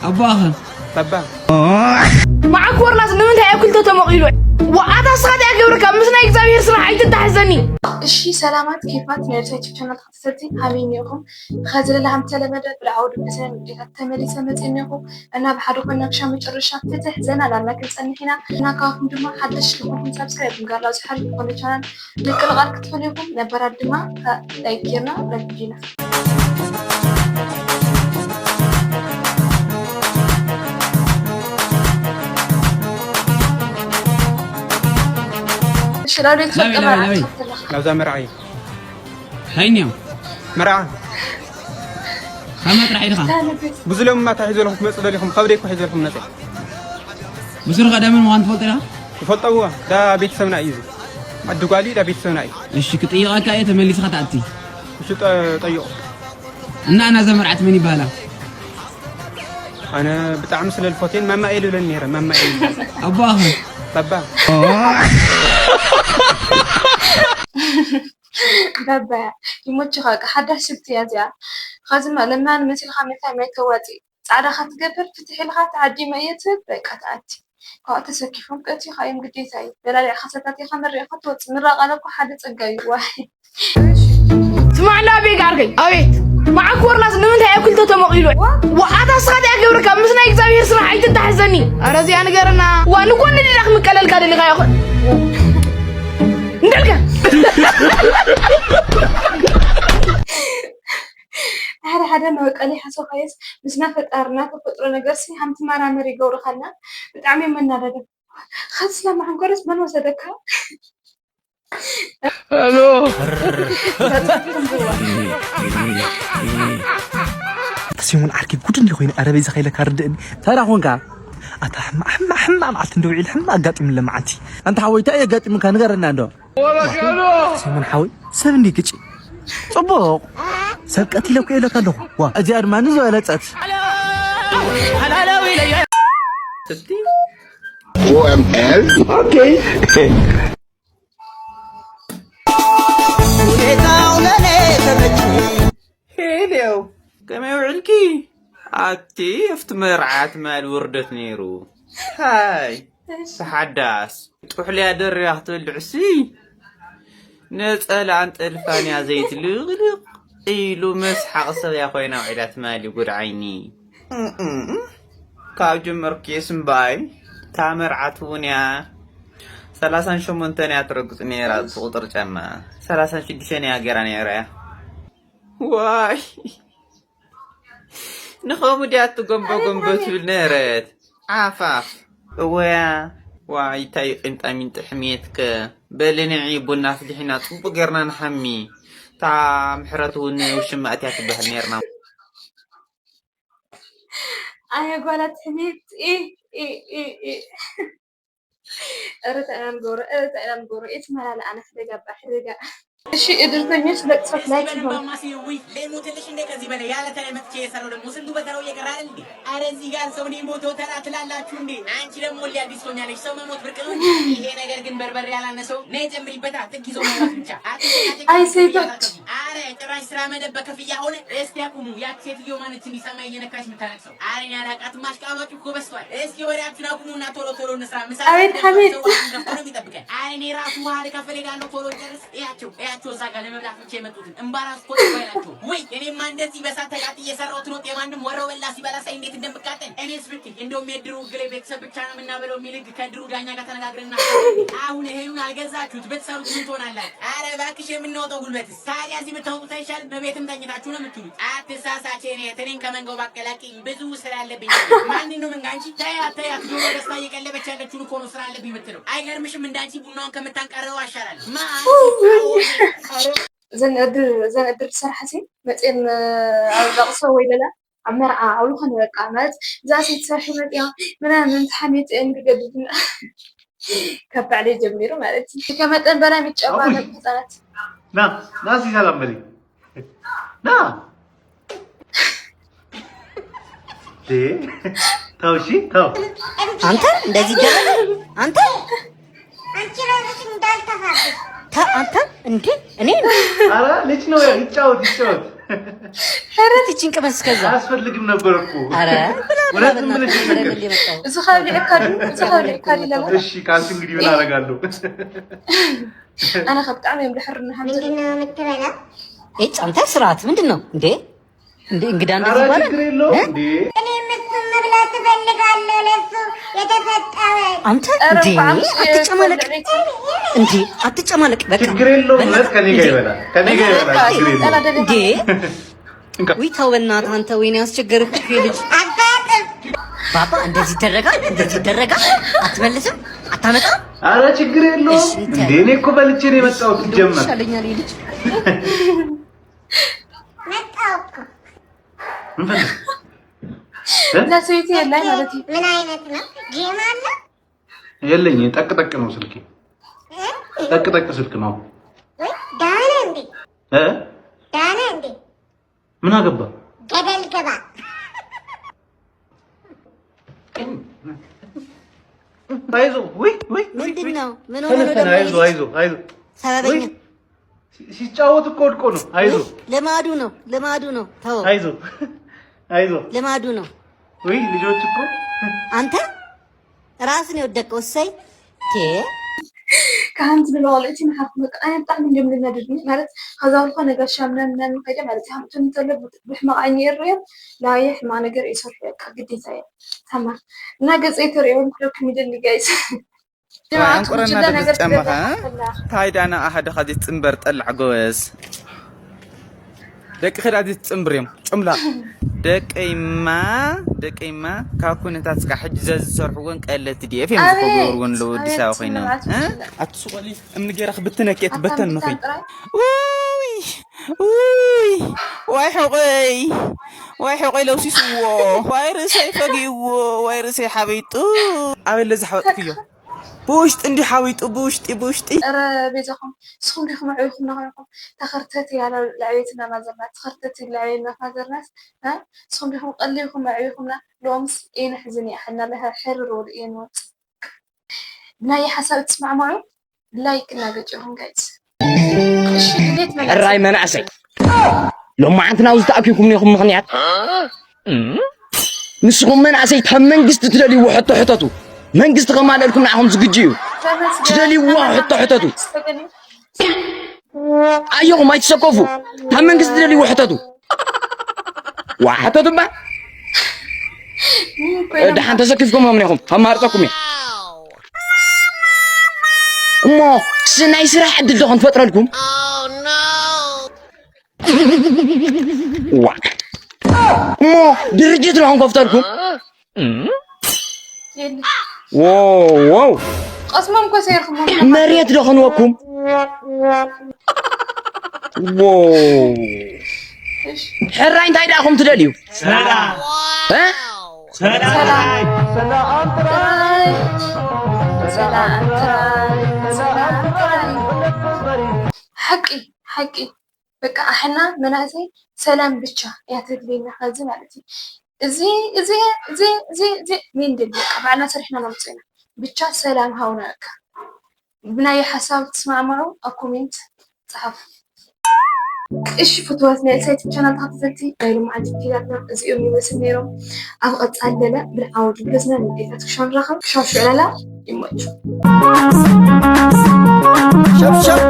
ኣቦኣኸ? ባባ መዓኮርናስ ንምንታይ ኣብ ክልተ ተመቒሉ? ወኣታ ስኻ ዲኣ ገብርካ ምስ ናይ እግዚኣብሔር ስራሕ ኣይትታሕዘኒ። እሺ ሰላማት ኬፋት ናይ ርሳይ ዩቱብ ቻናል ተኸታተልቲ ሃበይ እኒኦኹም? ኸዚ ለለ ከም ተለመደ ብልዓዊ ድብዝነን ውዴታት ተመሊሰ መፅእ እኒኦኹ እና ብሓደ ኮይና ክሻ መጨረሻ ፍትሕ ዘና ላልና ክንፀንሕ ኢና እና ካብኹም ድማ ሓደሽ ዝኾንኩም ሳብስክራይብ ምግባር ላብዚ ሓሪፍ ዝኾነ ቻናል ምቅልቓል ክትኽእሉ ኢኹም። ነባራት ድማ ላይክ ጌርና ነብዲና። ሽላዶ ናበይ፣ ናበይ፣ ናበይ? ናብዛ መርዓ እዩ እንታይ እኒኦ? መርዓ ካብ መጥራሕ ኢልኻ? ብዙ ሎም ማታ ሒዘልኩም ክትመፁ ደሊኹም ከብደይ እኮ ሒዘልኩም መፀ ብስሩ ቀዳምን ምዃን ትፈልጥ ኢኻ? ይፈልጠዎ ዳ ቤተሰብና እዩ እዚ ዓዲ ጓሊ ዳ ቤተሰብና እዩ እሺ ክጥይቐካ እየ ተመሊስኻ ትኣቲ። እሱ ጠ- ጠይቑ እና እና ዘመርዓት መን ይበሃላ? ኣነ ብጣዕሚ ስለ ዝፈትየን ማማ እየ ልብለን ነይረ ማማ እየ ልብለን ኣቦኣኸ? ባባ ባባያ ይሞችኻ በቃ ሓዳሽ ስልቲ እያ እዚኣ። ኸዚ ለማኒ መሲልኻ መታይ ማይ ተዋፂ ፃዕዳ ኻትገብር ፍትሕ ኢልኻ ተዓዲመ እየ ትብል በቃ ተኣቲ። ካብኡ ተሰኪፎም ቀትዩ ኻዮም ግዴታ እዩ። በላሊዕኻ ሰታቲኻ መሪቕኻ ትወፅእ ምራቕ ኣለ እኮ ሓደ ፀጋ እዩ። ዋይ ስማዕላ ኣቤት ዓርከይ ኣቤት መዓኮርናስ ንምንታይ ኣብ ክልተ ተመቒሉ ወኣታ ስኻ ዲኣ ገብርካ ምስ ናይ እግዚኣብሔር ስራሕ ኣይትታሕዘኒ ኣረ እዚኣ ንገረና ዋ ንጎኒ ድዳ ክምቀለልካ ደሊኻ ይኹን እንደልካ ሓደ ሓደ መበቀሊ ሓሶኻየስ ምስና ፈጣርና ተፈጥሮ ነገር ሲ ሃምቲ ማራመር ይገብሩኻና ብጣዕሚ መናደደ ኸዚ ስለ መዓንኮረስ መን ወሰደካ ሄሎ ሲሙን ዓርኪ ጉድ እንዲ ኮይኑ ኣረ በይዛ ከይለካ ርድእኒ ተራ ኮንካ ኣታ ሕማ ሕማ ሕማ መዓልቲ እንዲ ውዒል ሕማ ኣጋጢሙ ለመዓልቲ ኣንታ ሓወይ እንታይ የጋጢሙካ ንገረና እንዶ ወበከሎ ሲሙን ሓወይ ሰብ እንዲ ግጭ ጽቡቕ ሰብ ቀቲለ እኮ የለካ ኣለኹ ዋ እዚኣ ድማ ንዝበለጸት O M L? Okay. ሁኔታው ለኔ ተመቸኝ። ሄሌው ከመይ ውዕልኪ? ኣቲ ኣብቲ መርዓ ትማል ውርደት ነይሩ። ሃይ ተሓዳስ ጥሕልያ ደርብያ ክትበልዕ ሲ ነፀላን ጠልፋንያ ዘይት ልቕልቕ ኢሉ መስሓቕ ሰብያ ኮይና ውዒላ ትማሊ ጉድ ዓይኒ። ካብ ጀመርኩ የስምባይ እታ መርዓት እውን እያ ሰላሳን ሸሞንተን እያ ትረግፅ ነይራ እቲ ቁፅር ጫማ ሰላሳን ሽዱሽተን እያ ገይራ ነይራ እያ ዋይ ንኸምኡ ድያ ትጎምቦ ጎምቦ ትብል ነይረት ዓፋፍ እወያ ዋይ እንታይ ቂንጣ ሚንጢ ሕምየትከ በሊ ንዒ ቡና ኣፍሊሕና ፅቡቅ ጌርና ንሓሚ እታ ምሕረት እውን ውሽማ እትያ ትበሃል ነይርና ኣየ ጓላት ሕሜት ኢ ኢ ኢ ኢ። ኧረ እንታይ ኢና ንገብሮ ኧረ እንታይ ኢና ንገብሮ የትመላለኣና ሕደጋ ባ ሕደጋ። እሺ እድርተኞች ለቅሶት ላይክ ይበሉ። ሌሙትልሽ እንደ ከዚህ በላይ ያለ ተለይ መጥቼ የሰራው ደግሞ ስንቱ በተራው እየቀረ አይደል እንዴ? አረ እዚህ ጋር ሰው እኔ ሞቶ ተራ ትላላችሁ እንዴ? አንቺ ደግሞ ሁሌ አዲስ ትሆኛለሽ። ሰው መሞት ብርቅ ነው እንጂ ይሄ ነገር ግን በርበሬ ያላነሰው ነይ ጨምሪበታ ጥግ ይዞ መሞት ብቻ። አትጨቃጨቂ አይ አትጨቃጨቂ ሴቶች። አትጨቃጨቂ። አረ ጭራሽ ስራ መደብ በክፍያ ሆነ። እስቲ አቁሙ። ያቺ ሴትዮ ማነች እንዲህ ሰማይ እየነካች የምታለቅሰው? አረ እኔ አላቃትም። አሽቃባጭ እኮ በዝቷል። እስኪ ወሬያችሁን አቁሙና ቶሎ ቶሎ እንስራ። ምሳ አቤት ሰዓት ሀሜት። ሰው አሁን ገብቶ ነው የሚጠብቀን። አረ እኔ ራሱ ውሃ ልከፍል ሄዳለሁ። ቶሎ ጨርስ። እያቸው እያቸው እዛ ጋር ለመብላት ብቻ የመጡትን እምባራስ እኮ ጠባይ ናቸው። ወይ እኔማ እንደዚህ በሳት ተቃጥዬ የሰራሁትን ወጥ የማንም ወሮ በላ ሲበላ ሳይ እንዴት እንደምቃጠል። እኔስ ብትይ እንደውም የድሩ ግሬ ቤተሰብ ብቻ ነው የምናበለው የሚል ህግ ከድሩ ዳኛ ጋር ተነጋግረን እናስቀምጣለን። አሁን ይሄን አልገዛችሁት ብትሰሩት ምን ትሆናላችሁ? አረ እባክሽ የምናወጣው ጉልበትስ ታዲያ እዚህ ብታወጡት አይሻልም? በቤትም ተኝታችሁ ነው የምትውሉት። አትሳሳች የኔ እህት፣ እኔን ከመንጋው ባቀላቅኝ ብዙ ስራ አለብኝ። ማንን ነው መንጋ አንቺ? ተያት ተያት፣ ዶሮ ገዝታ እየቀለበች ያለችውን እኮ ነው ስራ አለብኝ የምትለው። አይገርምሽም? እንዳንቺ ቡናውን ከምታንቀረው አሻላለሁ። ማን? ዘን እድር ዘን እድር ዝሰርሓ ሲ መፅኤን ኣብ ለቕሶ ወይ ለላ ኣብ መርዓ ኣብ ዝኾነ በቃ ማለት እዛ ሴት ትሰርሒ መፅያ ምናምን ተሓሜት እንድገድድና ካብ ባዕለይ ጀሚሩ ማለት እዩ ከመጠን በላይ የሚጫባ ኣቦይ። ህፃናት ና ና እስኪ ሰላም በሊ ና ዴ፣ ተው እሺ ተው አንተ እንደዚህ ይደረጋል? አንተ ተ- አንተ እንዴ እኔ ኧረ ልጅ ነው ይጫወት ይጫወት ኧረ ትቺን ቅመስ ከዛ። አያስፈልግም ነበር እኮ። ኧረ ብላ ብላ እውነት በእናትህ ብለሽ ኧረ ተቸገርሽ። እንዴ መጣሁ። እዚ ካብ ልዕካ ድዩ? እዚ ካብ ልዕካ ድዩ ለማ? እሺ ካልሽ እንግዲህ ምን አደርጋለሁ? ኣነ ካብ ብጣዕሚ እዮም ድሕር ንሃምዘ ምንድን ነው የምትበላው? ኤጭ፣ አንተ ስርዓት ምንድን ነው እንዴ? እንዴ እንግዳ እንደዚህ ኧረ ይባላል? ችግር የለውም እ? እንዴ። እኔ ምስም መብላት እፈልጋለሁ ለሱ የተሰጠውን። አንተ ኧረ እንዴ እንኳን አትጨማለቅ። እንዴ አትጨማለቅ። በቃ ችግር የለውም። እውነት ከኔ ጋር ይበላል። ከኔ ጋር ይበላል። ችግር የለውም። እንዴ እንካ። ውይ ተው በእናትህ አንተ። ወይኔ ያስቸገረች ልጅ። አታጥም። ባባ እንደዚህ ይደረጋል? እንደዚህ ይደረጋል? አትመልስም? አታመጣም? ኧረ ችግር የለውም። እሺ፣ እንዴ እኔ እኮ በልቼ ነው የመጣሁት። እንደው ሲጀመር ይሻለኛል ይሄ ልጅ። መጣሁ እኮ። ምን ፈልግ? እ? ለሴት የለኝ ማለት ነው። ምን አይነት ነው? ጌም አለ? የለኝ። ጠቅ ጠቅ ነው ስልኬ። እ? ጠቅ ጠቅ ስልክ ነው። ወይ ዳነ እንዴ? እ? ዳነ እንዴ? ምን አገባ? ገደል ግባ። አይዞ። ወይ ወይ ምንድን ነው? ምን ሆነ ነው ተነስተን ደግሞ? አይዞ አይዞ አይዞ። ሰበበኛ። ወይ ሲ- ሲጫወት እኮ ወድቆ ነው። አይዞ። ልማዱ ነው፣ ልማዱ ነው። ተው። አይዞ አይዞ። ልማዱ ነው። ወይ ልጆች እኮ አንተ ራስን የወደቀው እሰይ። ቴ ካህን ዝብሎ ቆልዑ እቲ ንሓፍኩም በቃ ኣነ ብጣዕሚ እንድዮም ዝነድድኒ ማለት ካብዛ ዝኾነ ጋሻ ምናምን ምናምን ከይደ ማለት ይሃምቱን እንተሎ ብሕማቕ ዓይኒ የርእዮም። ላየ ሕማቕ ነገር ይሰርሑ በቃ ግዴታ እየ። ተማር እና ገጸይ ተርእዮም ክለኩም ይደሊ ጋይስ። ኣንቁረና ዶ ዝጨመኻ? ታይ ዳና ኣሃደ ኻዚ ትጽንበር ጠላዕ ጎበዝ። ደቂ ኸዳ እዚ ትጽንብር እዮም ጭምላ። ደቀይማ ደቀይማ ካብ ኩነታት እስካ ሕጂ ዘዝሰርሕዎን ቀለቲ ዲኤፍ እዮም ዝፈገርዎን ኣለዉ ኣዲስ ኣበባ ኮይኖም። ኣቲ ሱቆሊ እምኒ ገይራ ክብትነኪ እየ ትበተን ምኺ። ውይ ውይ ዋይ ሕቆይ ዋይ ሕቆይ ለውሲስዎ ዋይ ርእሰይ ፈጊእዎ ዋይ ርእሰይ ሓቢጡ ኣበለ ዝሓበጥክዮ። ብውሽጢ እንዲ ሓዊጡ ብውሽጢ ብውሽጢ። ኧረ ቤዛኹም ንስኹም ዲኹም ኣዕቢኹምና ኮይንኩም ተኸርተት እያ ለዕቤትና ማዘርና ተኸርተት ለዕቤትና ማዘርናስ እ ንስኹም ዲኹም ቀሊልኩም ኣዕቢኹምና ሎምስ ኣይንሕዝን እያ ሓና ለሀ ሕርር ወል እየ ንወፅእ ብናይ ሓሳብ ትስማዕማዑ ላይክ እናገጨኹም ጋይስ እሺ ድሌት መናእሰይ ሕራይ መናእሰይ ሎማዓንቲ ናብዚ ተኣኪብኩም ኢኹም ምኽንያት ንስኹም መናእሰይ ካብ መንግስቲ ትደልይዎ ሕቶ ሕተቱ መንግስቲ ከማልአልኩም ንዓኹም ዝግጁ እዩ ትደልይዎ ሕቶ ሕተቱ ኣየኹም ኣይትሰከፉ ካብ መንግስቲ ትደልይዎ ሕተቱ ዋ ሕተቱ እባ ደሓን ተሰኪፍኩም ዮም ኢኹም ከማርፀኩም እየ እሞ ስ ናይ ስራሕ ዕድል ዶ ክንፈጥረልኩም ዋ እሞ ድርጅት ዶ ክንከፍተልኩም ዋው ዋው ቀስሞም እኮ ሰይርኩም መሬት ዶ ክንወኩም ዋው ሕራይ እንታይ ደኣኹም ትደልዩ ሰላም እ ሰላም ሰላም ጥራይ ሰላም ጥራይ ሰላም ጥራይ ሓቂ ሓቂ በቃ ኣሕና መናእሰይ ሰላም ብቻ እያ ተድልየና ኸዚ ማለት እዩ እዚ እዚ እዚ እዚ እዚ ሜንድል በቃ ባዕልና ሰሪሕና ነምፅእና ብቻ ሰላም ሃውና በቃ ብናይ ሓሳብ ትስማዕምዑ ኣብ ኮሜንት ፀሓፉ እሺ ፍትዋት ናይ ሳይት ቻናል ተኸታተልቲ ናይ ሎማዓንቲ ቪዲዮታትና እዚኦም ይመስል ነይሮም ኣብ ቐፃሊ ለለ ብልዓወዱ ብለዝና ንዴታት ክሻው ንራኸብ ክሻው ሽዕለላ ይመቹ ሸብሸብ